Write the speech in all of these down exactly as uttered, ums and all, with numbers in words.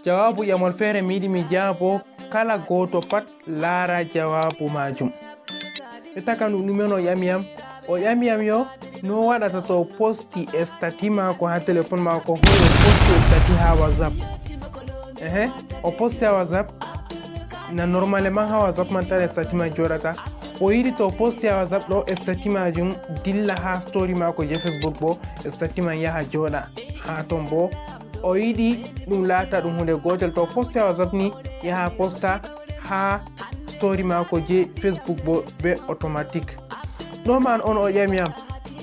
Jawaabu ƴamol feere mi yiɗi mi jaabo kala gooto pat laara jawaabu maajum. Ɓe taka ndu ɗumen o ƴami yam. O ƴami yam yo no waɗata to o posti e stati maako haa telefon maako, hoy o posti e stati haa WhatsApp. Ehe, o posti haa WhatsApp. Na normalement haa WhatsApp man tan e stati man jooɗata. O yiɗi to o posti haa WhatsApp ɗo e stati maajum dilla haa story maako je Facebook bo e stati man yaha jooɗa haa ton bo. O yiɗi ɗum laata ɗum hunde gootel to o posti haa WhatsApp ni yaha posta haa story maako je Facebook bo be automatique. Ɗo man on o ƴami am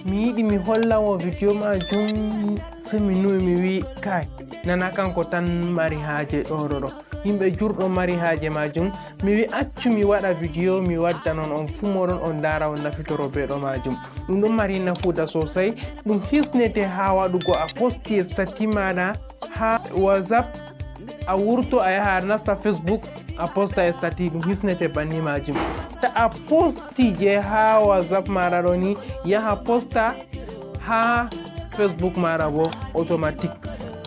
mi yiɗi mi holla mo video maajum, se mi nuwi mi wi kai nana kanko tan mari haaje ɗo ɗo ɗo. Yimɓe jurɗo mari haaje maajum. Mi wi accu mi waɗa video mi wadda non on fuu moɗon on ndaara on nafitoro be ɗo maajum. Ɗum ɗon mari nafuuda sosai. Ɗum hisnete haa waɗugo a posti e stati maɗa haa WhatsApp, a wurto a yaha a nasta Facebook a posta e stati, ɗum hisnete banni maajum. Ta a posti je haa WhatsApp maɗa ɗo ni yaha posta haa Facebook maɗa bo automatique.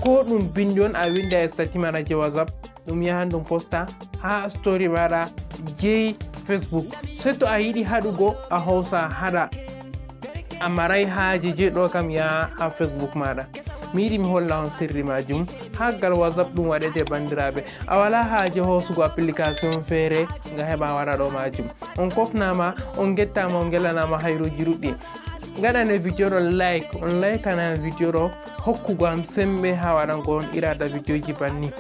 Ko ɗum bindi on a winda e stati maɗa je WhatsApp ɗum yahan ɗum posta haa story maɗa jey Facebook. Se to a yiɗi haɗugo a hoosa haɗa. A maray haaje je ɗo kam yaha haa Facebook maɗa. Mi yiɗi mi holla on sirri maajum. Haa gal WhatsApp ɗum waɗete bandiraaɓe. A wala haaje hoosugo application feere nga heɓa waɗa ɗo maajum. On kofnama, on gettama, on gelanama hayruji ɗuɗɗi. Ngaɗane video ɗo like, on laikana video ɗo hokkugo am sembe haa waɗango on irada videoji banni.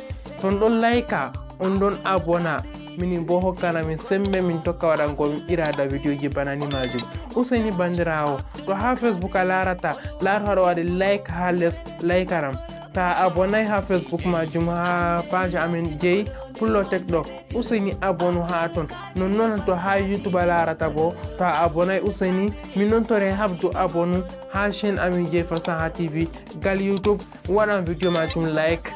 To on ɗon laika, on ɗon abona, minin bo hokkana min sembe min tokka waɗango on irada videoji bana ni maajum. Useni bandirawo, to haa Facebook a larata, laar haɗo waɗi like haa les, laikaram. Ta a abonai haa Facebook maajum haa page amin jey Pullo Tech ɗo, useni abonu haa ton. Nonnon to haa YouTube a larata bo, to a abonai useni min nontore habdu abonu haa chaîne amin jey Fasaha T V gal YouTube. Waɗan video maajum like.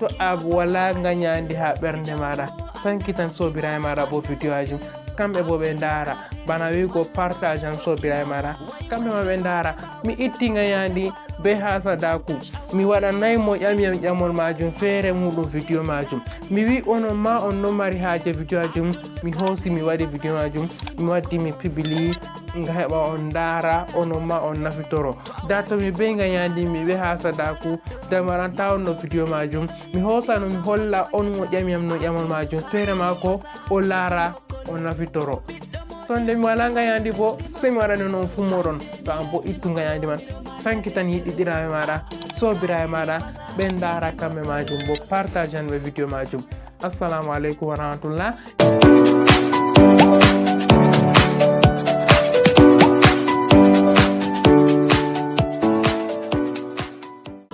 To a wala nganyandi haa ɓernde maɗa, sankitan sobiraɓe maɗa bo video maajum. Kamɓe bo ɓe ndaara, bana wi'ugo partage an sobiraɓe maɗa. Kamɓe ma ɓe ndaara. Mi itti nganyandi be hasadaku. Mi waɗanai mo ƴami am ƴamol maajum feere muɗum video maajum. Mi wi onon ma on ɗon mari haaje video maajum. Mi hoosi mi waɗi video maajum. Mi waddi mi pibili nga heɓa on ndaara onon ma on nafitoro. Da to mi be nganyandi mi be hasadaku, da maranta on no video maajum. Mi hoosa no mi holla on mo ƴami am no ƴamol maajum. Feere maako o laara o nafitoro. To nde mi wala nganyandi bo, se mi waɗani on on fuu moɗon. To an bo ittu nganyandi man. Sankitan yiɗiɗiraaɓe maɗa, sobiraaɓe maɗa, ɓe ndaara kamɓe maajum bo partagean ɓe video maajum. Assalamu alaikum wa rahmatullah.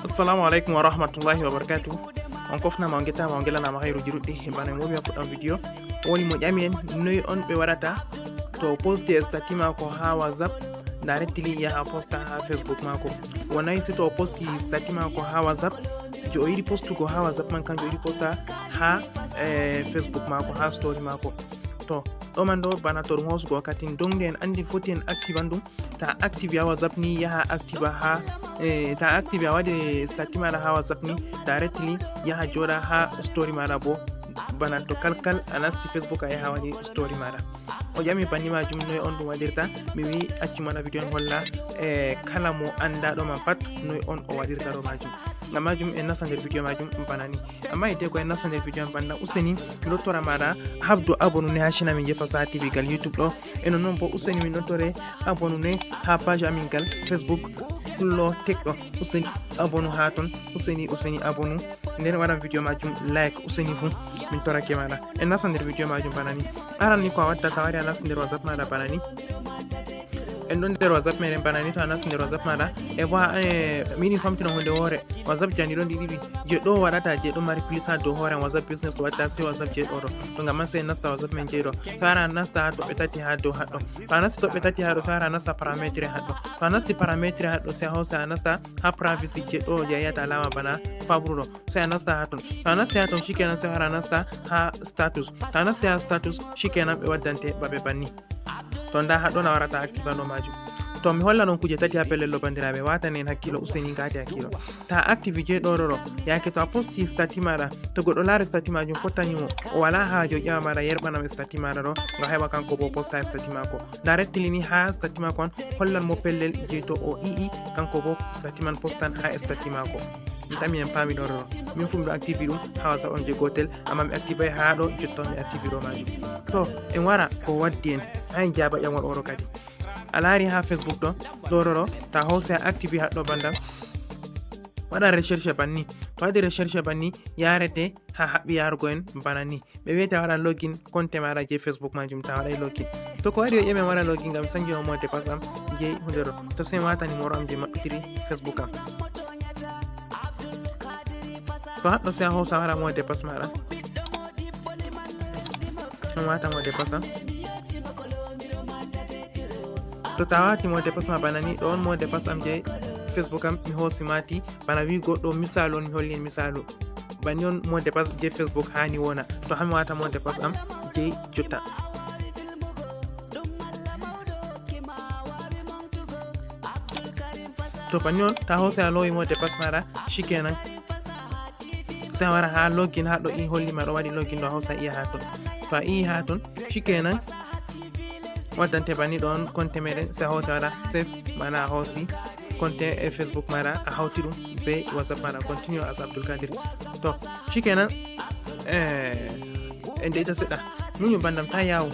Assalamu alaikum wa rahmatullahi wa barakatuh. On kofnama, on gettama, on gelanama hayruji ɗuɗɗi. Bana en wowi ha fuɗɗam video, woni mo ƴami en noy on ɓe waɗata to o posti e stati mako ha WhatsApp, directly yaha posta ha Facebook mako. Wonay se to o posti stati mako ha WhatsApp, je o yiɗi postugo ha WhatsApp man kanjum o yiɗi posta ha, eh, Facebook mako, ha story mako. To ɗo man ɗo bana to ɗum hosugo wakkati, donc en andi foti en active an ɗum. Ta active ha WhatsApp ni, yaha active ha, eh, ta active a waɗi stati maɗa ha WhatsApp ni, directly yaha joɗa ha story maɗa bo. Bana to kalkal a nasti Facebook a yaha waɗi story maɗa. O ƴami banni majum noy on ɗum waɗirta, mi wi accu mana video on holla, eh, kala mo andaɗo man pat noy on o waɗirta ɗo majum. Ngam majum en nasta nder video majum bana ni. Amma hideko en nasta nder video man bana, useni mi lottora maɗa habdu abonné ha chaîne amin je Fasaha T V gal YouTube ɗo. E non non bo useni min ɗon tore abonné ha page amin gal Facebook Pullo Tech ɗo. Useni abonné ha ton, useni, useni abonné. Nden waɗan video majum like, useni fu min torake maɗa. En nasta nder video majum bana ni. Aran ni ko a watta, ta wari a nasta nder WhatsApp maɗa bana ni. En ɗon nder WhatsApp meɗen bana ni, to a nasti nder WhatsApp maɗa. E bo, eh, miɗi famtina hunde woore. WhatsApp jani ɗon ɗiɗi ɗiɗi. Je ɗo waɗata, je ɗo mari plus ha dow hoore am, WhatsApp business ɗo watta, sai WhatsApp je ɗo ɗo. To ngam man sai nasta WhatsApp men je ɗo. Sai a nasta ha toɓɓe tati ha dow haɗɗo. To a nasti toɓɓe tati ha ɗo, sai a nasta parametre haɗɗo. To a nasti parametre haɗɗo, sai a hosa a nasta ha privacy je ɗo je a yiyata alama bana fabru ɗo. Sai a nasta ha ton. To a nasti ha ton, shikenan sai a nasta ha status. To a nasti ha status, shikenan ɓe waddante babe banni. To nda haɗɗo na warata active an ɗo majum. To mi holla non kuje tati ha pellel ɗo, bandiraɓe, watanen hakkilo, useni ngati hakkilo. Ta active je ɗo ɗo ɗo, yake to a posti statut maɗa, to goɗɗo laari statut majum fottani mo, o wala haajo ƴama maɗa yerɓanam statut maɗa ɗo, nga heɓa kanko bo posta statut mako. Directly ni ha statut mako on hollan mo pellel je to o i'i kanko bo statut man postan ha statut mako. Mi tami en paami ɗo ɗo ɗo. Min fu miɗo active ɗum ha WhatsApp on je gotel, amma mi active ha ɗo, jotta mi active ɗo majum. To en wara ko waddi en, ha en jaba ƴamol oro kadi. A laari ha Facebook ɗo, ɗo ɗo ɗo, ta hoosi a active haɗɗo bandam. Waɗa recherche banni. To waɗi recherche banni, yarete ha haɓɓi yarugo en bana ni. Ɓe wiyete a waɗan login compte maɗa je Facebook majum, ta waɗay login. To ko waɗi o ƴami waɗa login ngam sanjino mot de passe am je hunde ɗo. To sai mi wata numéro am je maɓɓitiri Facebook am. To haɗɗo sai a hoosa waɗa mot de passe maɗa. Mi wata mot de passe am. To ta wati mot de passe ma bana ni, ɗo on mot de passe am je Facebook am mi hoosi mati, bana wi goɗɗo misalu on, mi holli en misalu. Banni on mot de passe je Facebook hani wona. To hami wata mot de passe am je jotta. To banni on ta hoosi a lowi mot de passe maɗa, shikenan. Sai a wara ha login ha ɗo i holli ma ɗo waɗi login ɗo, a hoosa iya ha ton. To a iya ha ton, shikenan. Waddante banni ɗo on compte meɗen, sai a hoosa waɗa save, mana a hoosi compte e Facebook maɗa, a hauti ɗum be WhatsApp maɗa, continue as Abdul Kadir. To, shikenan, eh, en deita seɗɗa. Muñu bandam ta yawu.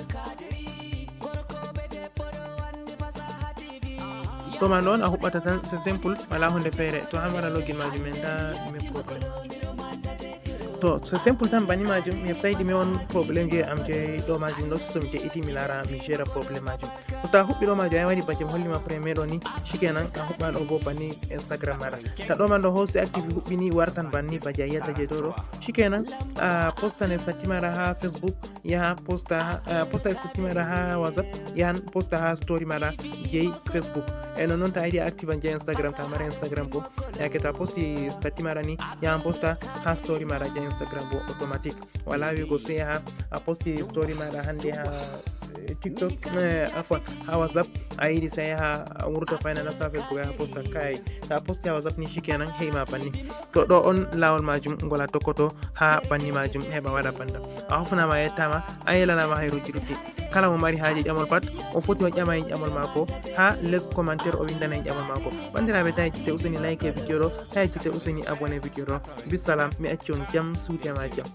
To ma ɗon a huɓɓata tan, c'est simple, wala hunde feere. To hami waɗa login majum, en da mi problème. To, c'est simple tan banni majum, mi heftai ɗi mi on problème je am je ɗo majum ɗo, so mi de'iti mi lara mi gera problème majum. To ta huɓɓi ɗo majum, ay waɗi bajam holli ma premier ɗo ni, shikenan a huɓɓa ɗo bo banni Instagram maɗa. Ta ɗo man ɗo hoosi active huɓɓini wartan banni baje a yiyata je ɗo ɗo. Shikenan a postan statut maɗa ha Facebook, yaha posta, eh, posta statut maɗa ha WhatsApp, yahan posta ha story maɗa je Facebook. E non non ta yiɗi active je Instagram, ta mara Instagram bo, yake ta posti statut maɗa ni, yahan posta ha story maɗa je Instagram bo automatique. Wala wigo sai ha a posti story maɗa hande ha, eh, TikTok, eh, afwan, ha WhatsApp, a yiɗi sai ha a wurta final nasa Facebook ha posta kai. Ta posti ha WhatsApp ni shikenan heima banni. To ɗo on lawol majum ngol a tokkoto ha banni majum heɓa waɗa bandam. A hofnama, yettama, a yelanama hayruji ɗuɗɗi. Kala mo mari haaje ƴamol pat, o foti o ƴama en ƴamol mako ha les commentaire, o windana en ƴamol mako. Bandiraɓe, ta yeccite useni like video ɗo, ta yeccite useni abonné video ɗo. Bisalam, mi acci on jam, suude ma jam.